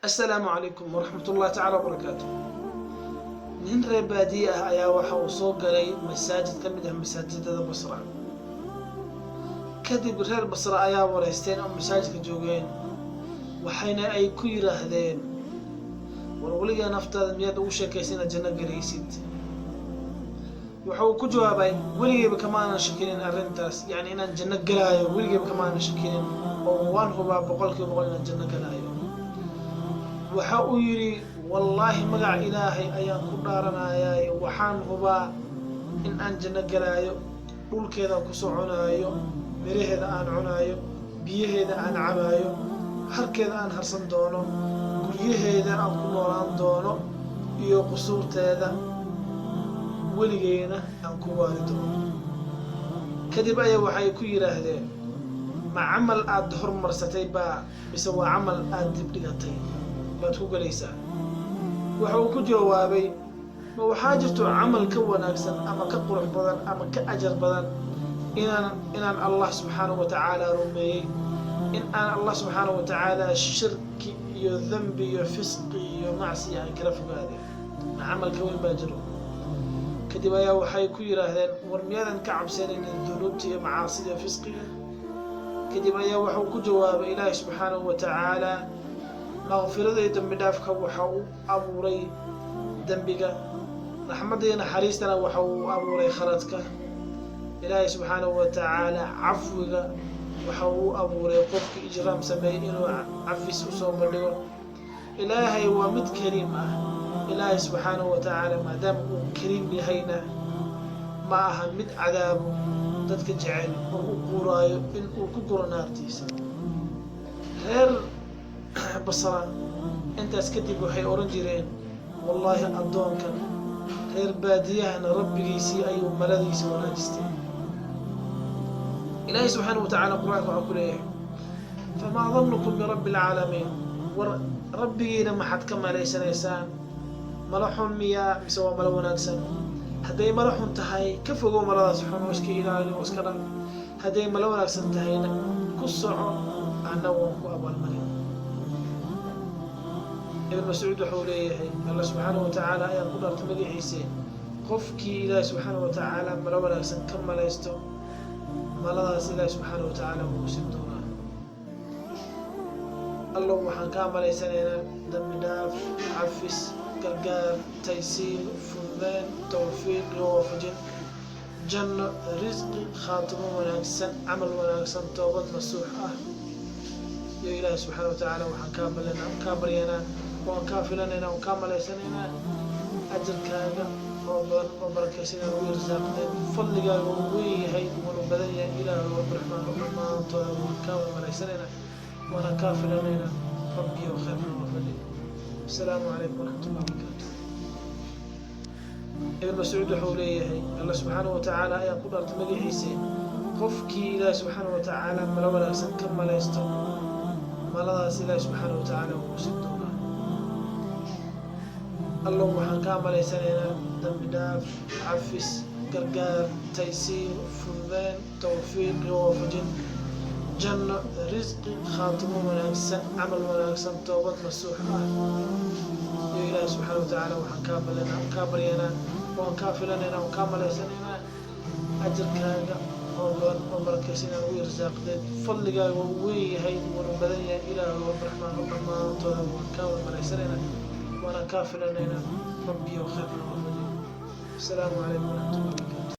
Assalaamu calaykum waraxmatullahi tacaala wabarakaatu. Nin reer baadiye ah ayaa waxa uu soo galay masaajid ka mid ah masaajidada Basra. Kadib reer Basra ayaa wareysteen oo masaajidka joogeen, waxayna ay ku yidhaahdeen: "War, weligaa naftaada miyaad ugu sheekaysa inaad janno gelaysid?" Waxa uu ku jawaabay: "Weligeyba kama aanan shakinin arrintaas, yacni inaan janno gelaayo weligeyba kama aanan shakinin, oo waan hubaa 100% inaan janno gelaayo." Waxa uu yidhi: "Wallaahi, magaca Ilaahay ayaan ku dhaaranayaa, waxaan hubaa in aan janno gelaayo, dhulkeeda ku soconaayo, miraheeda aan cunaayo, biyaheeda aan cabaayo, harkeeda aan harsan doono, guryaheeda aan ku noolaan doono iyo qusuurteeda, weligeyna aan ku waari doono." Kadib ayaa waxay ku yidhaahdeen: "Ma camal aad hormarsatay baa mise waa camal aad dib dhigatay baad ku gelaysaa?" Waxa uu ku jawaabay: "Ma waxaa jirto camal ka wanaagsan ama ka qurux badan ama ka ajar badan inaan Allah subxaanahu wa tacaala rumeeyey, in aan Allah subxaanahu wa tacaala shirki iyo dembi iyo fisqi iyo macsiya aan kala fogaaday? Ma camal ka weyn baa jiro?" Kadib ayaa waxay ku yidhaahdeen: "War, miyaadan ka cabsanaynin dunuubta iyo macaasida iyo fisqiga?" Kadib ayaa waxuu ku jawaabay: "Ilaahi subxaanahu wa tacaala maqfirada iyo dembi dhaafka waxa uu abuuray dembiga, raxmadda iyo naxariistana waxa uu abuuray khaladka. Ilaahay subxaanahu wa tacaala cafwiga waxa uu abuuray qofkii ijraam sameeyey inuu cafis usoo bandhigo. Ilaahay waa mid kariim ah. Ilaahay subxaanahu wa tacaala maadaama uu kariim yahayna, ma aha mid cadaabo dadka jecel oo u quuraayo in uu ku guro naartiisa." Reer Basra intaas kadib waxay odhan jireen: "Wallaahi, addoonkan reer baadiyahana rabbigiisii ayuu maladiisa wanaajistay." Ilaahay subxaana wa tacaala Qur-aanka waxaa ku leeyahay: "Famaa dannukum birabbi alcaalamiin." War, rabbigiina maxaad ka malaysanaysaan? Malo xun miyaa mise waa malo wanaagsan? Hadday malo xun tahay, ka fogow maladaas xun oo iska ilaali oo iska dhan. Hadday malo wanaagsan tahayna, ku soco, anna waan ku abaalmarin. Ibn Mascuud waxau leeyahay: "Alla subxaana wa tacaala ayaan ku dhaartay magaciise, qofkii Ilaahi subxaana wa tacaala malo wanaagsan ka malaysto, maladaas Ilaahi subxaana wa tacaala wuu siin doonaa." Allow, waxaan kaa malaysanaynaa dambi dhaaf, cafis, gargaar, taysiir, fududeyn, tawfiiq iyo waafajin, janno, risqi, khaatimo wanaagsan, camal wanaagsan, toobad nasuux ah. Iyo Ilaahi subxaana wa tacaala waxaan kaa baryanaa, waan kaa filanaynaa, waan kaa malaysanaynaa ajarkaaga oo badan oo barakaysan ugu irsaaqdeen. Fadligaaga uu weyn yahay, wuuna badan yahay. Ilaahu Rabbiraxmaan, dhammaantooda waan kaa wada malaysanaynaa, waana kaa filanaynaa. Rabbiyo khayrna waafajin. Asalaamu calaykum waraxmat ullah wabarakaatu. Ibn Mascuud waxau leeyahay: "Alla subxaana wa tacaala ayaan ku dhaartay magaciise, qofkii Ilaahi subxaana wa tacaala malo wanaagsan ka malaysto, maladaas Ilaahi subxaana wa tacaala wuu siin doonaa." Allow, waxaan kaa malaysanaynaa dambi dhaaf, cafis, gargaar, taysiir, fududeyn, tawfiiq iyo waafajin, janno, risqi, khaatimo wanaagsan, camal wanaagsan, toobad nasuux ah. Iyo Ilaahi subxaana wa tacaala waxaan kaa baryanaa, waan kaa filanaynaa, waan kaa malaysanaynaa ajarkaaga oo badan oo barakaysan ugu irsaaqdeen. Fadligaaga uu weyn yahay, wuuna badan yahay. Ilaahu Rabbiraxmaan, dhammaantooda waan kaa wada malaysanaynaa, waana kaa filanaynaa. Rabbiyo khayrna waafajin. Asalaamu calaykum waraxmat ullah wabarakatu.